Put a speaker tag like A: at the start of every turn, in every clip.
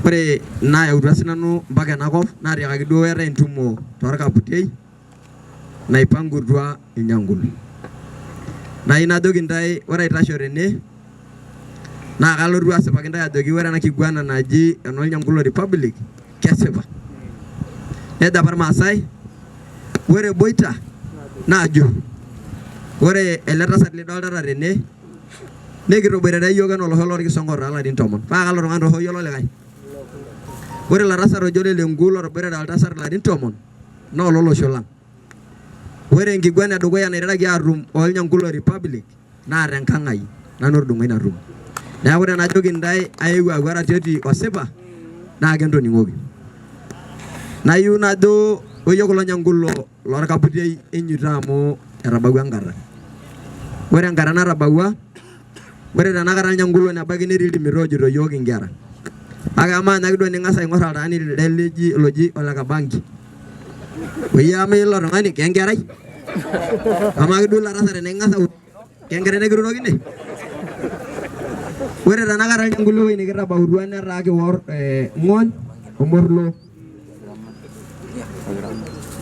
A: Ore naayautua sinanu mpaka enakop naatiakaki duo eetae entumo torkaputiei naipangutua ilnyangul. Nayieu najoki intae ore aitasho tene naa kalotu asipaki intae ajoki ore ena kiguana naji enolnyangulo Republic kesipa. Nejo apa irmaasai ore boita naa jur. Ore ele tasat lidoltata tene nikitoboitare iyiook enaa olosho lorkisongo toolarin tomon. Paa kalo tung'ani torroyie ololikae? Ore ilo tasat ojo ole Lenku lotoboitare oltasat ilarin tomon naa ololosho lang. Ore enkiguana edukuya naiteraki aatum olnyangulo Republic naa tenkang ai nanu otudung'o ina tumo. Neeku tenajoki intae aewuo aaku oratioti osipa naa kentoning'oki. Nayieu najo oyie kulo nyangulo lorkaputiei enyito amu etabawua enkata. Ore enkata natabawua, ore tenakata ilnyangulo nebaiki netii iltimito oojito iyiook inkera. Kake amaa ninye ake duo ening'as aing'or oltaani lide liji loji ole Kabanki, oyie amaa ilo tung'ani kenkerai? Amaa ake duo ilo tasat teneking'as au kenkerai nikirurokine? Ore tenakata ilnyangulo ewueji nikitabautua netaa kiwor ng'ony omorlo.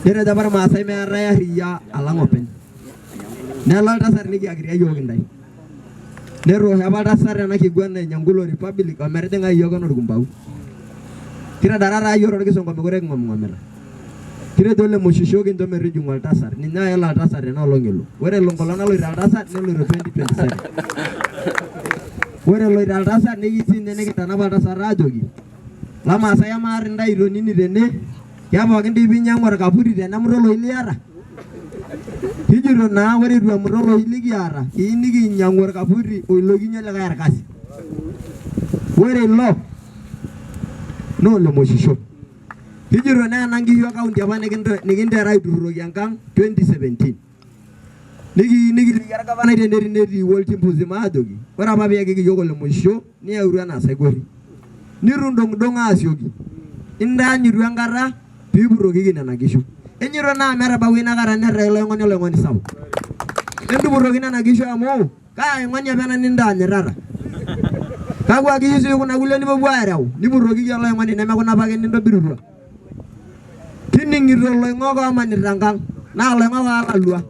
A: Netejo apa irmaasai meetae arriyia alang openy. Nelo oltasat nikiakitia iyiook intae. Netoosho apa oltasat ena kiguana e Nyangulo Republic ometijing'a iyiook enaa orkumpau. Kitadara taa iyiook torkisongo mekure king'oming'omita. Kitejo ole Moshisho kincho metijing'u oltasat, ninye oya ilo oltasat ena olong elo. Ore elo enkolong naloito oltasat neloito 2027. Ore eloito oltasat neyieu siinye nikintanap oltasat aajoki Lamaasai amaa intae itonini tene, kepookin dii piinyang'u orkaputi tenemuta oloshi liata? Kijito naa ore eitu emuta oloshi likiata, kiyieu nikinyang'u orkaputi oilokinye likae orkasi. Ore ilo naa ole Moshisho. Kijito naa ena nkishu e kaunti apa nikintera aiturruroki enkang 2017. Nikiyieu nikiliki orgavanai tene netii olchimbu mzima aajoki ore apa piyakiki iyiook ole Moshisho niyautua enaa saikori. Nitu indong'dong aasioki. Intaanyutua enkata piipurrokiki nena kishu. Enyito naa metabau ina kata netaa ilo oing'oni oloing'oni sapuk. Entupurroki nena kishu amu kaa aing'oni apa ena nintaanyitata? Kakwa kishu sii kuna kulie nipuopuo aareu nipurrokiki oloing'oni neme kuna apake nintobirutua? Kining'ito iloing'ok oomanita enkang naa iloing'ok oolalua.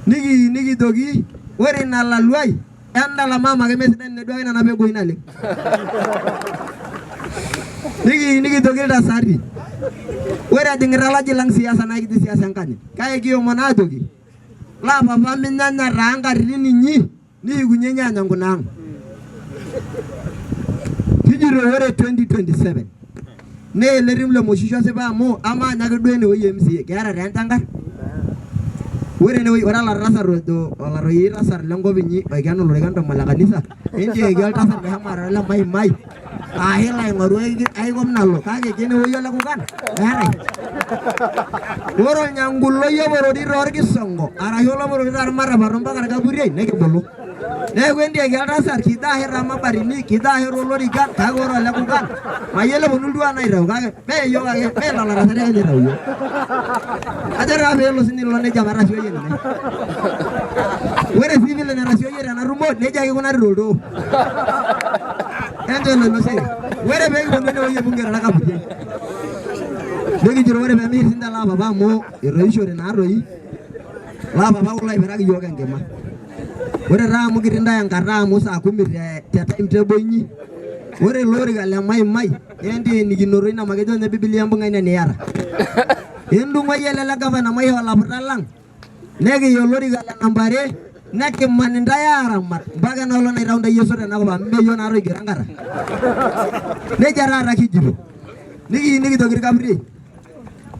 A: Niki nikijoki ore ina laluai endala mama kemesidai ninye duake nena pegoi naleng. Niki nikijoki iltasati ore ejing'ita laji lang siasa naa ekijo siasa enkanyit kake kiomon aajoki laa papa minyanya taa nkatitin inyi Niikunyenye anya nkuna ang. Kijito ore 2027 naa ele tim le Moshisho osipa amu amaa ninye ake duo enewueji e MCA keeta taa enchankarr? Ore enewueji ore olatasat ojo olatoyie tasat lenkop inyi oikenu ilorikan tomon le kanisa entiaki oltasat meshomo arare ole Maimai ashu elo aing'oru ai kop nalo kake kenewueji ole Kukan meetae. Ore olnyanguloi oporori torkisongo arashu oloporori tormatapato mpaka irkaputiei nekibulu. Neeku entiaki oltasat kijo ashe toomabatini, kijo ashe toolorikan kake ore ole Kukan mayiolo eponu iltuan aitau kake mee iyiok ake mee lelo tasati ake ninye oitau iyiok. Ajo taa peelo sinye ilo nejia metasioyie ninye. Ore sii vile netasioyie tena tumo nejia ake ikunari toltoo. Enchoo elo ilo sheria. Ore pee kiponu enewueji e bunge tolkaputiei nikijito ore pee miishir sinche laa papa amu etoishote naa toi laa papa kulo oipiraki iyiook enkima. Ore taa amu kitii ntae enkata amu saa kumi te, te timetable inyi ore ilo orika le Maimai enteenikinoto ina amu kejo ninye Biblia mbung'a ina niata. Entung'uai ele le gavana maishoo olaputa lang nikiya olorika le namba are nekiman intae aaramat mpaka enoolong naitau intae Yesu tenakop amu mee iyiok naatoi oigero enkata. Nejia taata kijito. Nikiyieu nikijoki irkaputiei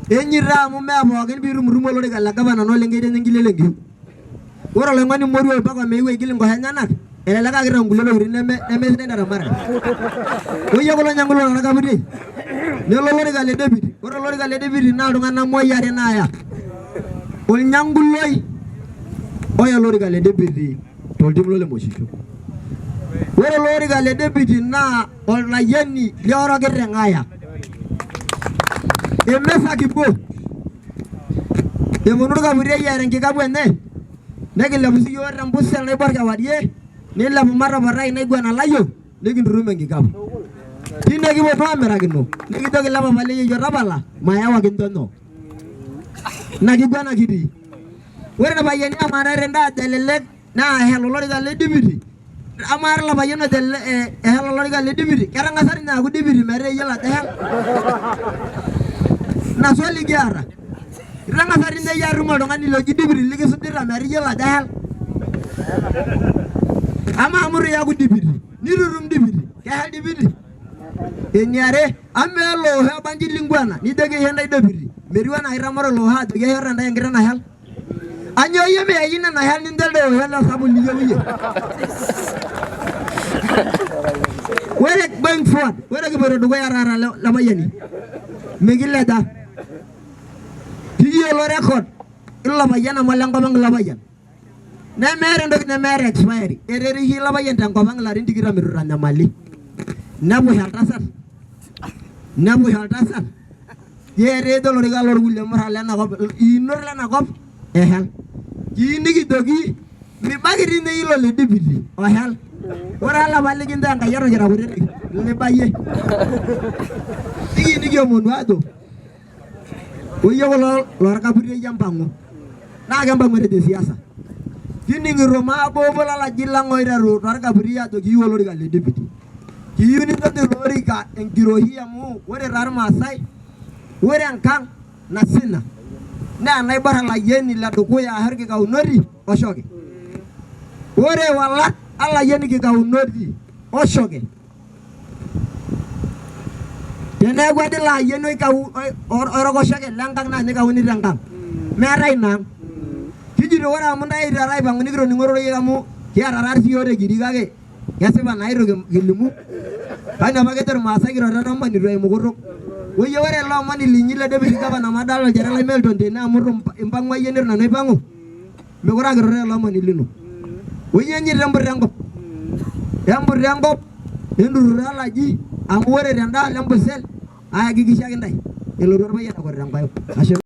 A: enyito amu mee pookin piitumutumu olorika le gavana naa olenkei enye enkishu. Ore oloing'oni moruo mpaka omeu aigil inkosho enyenak, elelek aa kitau nkulie tokitin neme nemesidan teramatare. Oyie kulo nyangulo lorkaputiei, nelo olorika le deputy. Ore olorika le deputy naa iltung'anak muai are naaya. Olnyanguloi oya olorika le deputy toltim le Moshisho. Ore olorika le deputy naa olayioni liorokiteng aya. Emesa kibo. Eponu irkaputiei eeta enkikapu enye, nikilepu siyiok tempusel naibor kewarie, nilepu matapatai naiguana layiok, nikintutum enkikapu. Tine kiponu amirakino nikijoki lepapa le yeyio tapala mayau kincho nyoo. Ina kiguana kitii. Ore irpayiani amaa taa ajo elelek naa ehel olorika le deputy amaa ilo payian ojo ehel olorika le deputy ketang'asa ninye aaku deputy metaa eyiolo ajo ehel? Ina swali kiata. Itang'asa dii ninye iyie atum oltung'ani loji deputy likisujita metaa iyiolo ajo ehel? Amaa amu itu iyaku deputy nitu itum deputy kehel deputy? Eniare, amaa ele osho obanji linguana nijo keisho intae deputy metiu enaa itamoro ilo osho ajoki aishorita intae enkiteng nahel? Anyoo iyie miyaki nena hel nincho elde osho le sapuk liyieu iyie? Ore going forward, ore kipoito dukuya taata Lemayiani, mikileja. Kiyiolo record ilo payian amu olenkop ang ilo payian. Nemeeta entoki nemeeta expiry. Eterishe ilo payian tenkop ang ilarin tikitam eitu eitanyamali. Nepush oltasat, nepush oltasat. Keetejo olorika lorkulie murran lenakop, iinot lenakop ehel. Kiyieu nikijoki mibaiki dii ninye ilo le deputy ohel. Ore olapa likinchoo Enkai eton kira kutitik libayie. Nikiyieu nikiomonu aajo oyie kulo lorkaputiei empang'u naa kempang'u etejo siasa. Kining'ito maaboobo lalaji lang oiteru torkaputiei ajo kiyieu olorika le deputy. Kiyieu nintoki ilo orika enkiroshi amu ore taa irmaasai ore enkang nasina naa enaibor olayieni le dukuya ashu orkikaunoti oshoki. Ore iwalat olayieni kikaunoti oshoki teneeku ade ilo ayieni oikau orok oshoki lenkang naa ninye ikauni tenkang. Meetae ina ang. Kijito ore amu intae eituetaa aipang'u nikitoning'o irorei amu kiata taa sii iyiook te kake Kesipa naa eitu kilimu. Kake apa kejo irmaasai kirorita toomon eitu eimu kutuk. Oyie ore ele omoni linyi le deputy governor amu adolta olchore lai Melton tene amu itu impang'ua iyie neitu nanu aipang'u, mekure aa kirorita ele omoni lino. Oyie enyita emputa enkop. Emputa enkop, enturruro olaji amu ore tendaalo empusel, ayakikishaki intae elotu orpayian ekwetita Enkoyo. Ashe.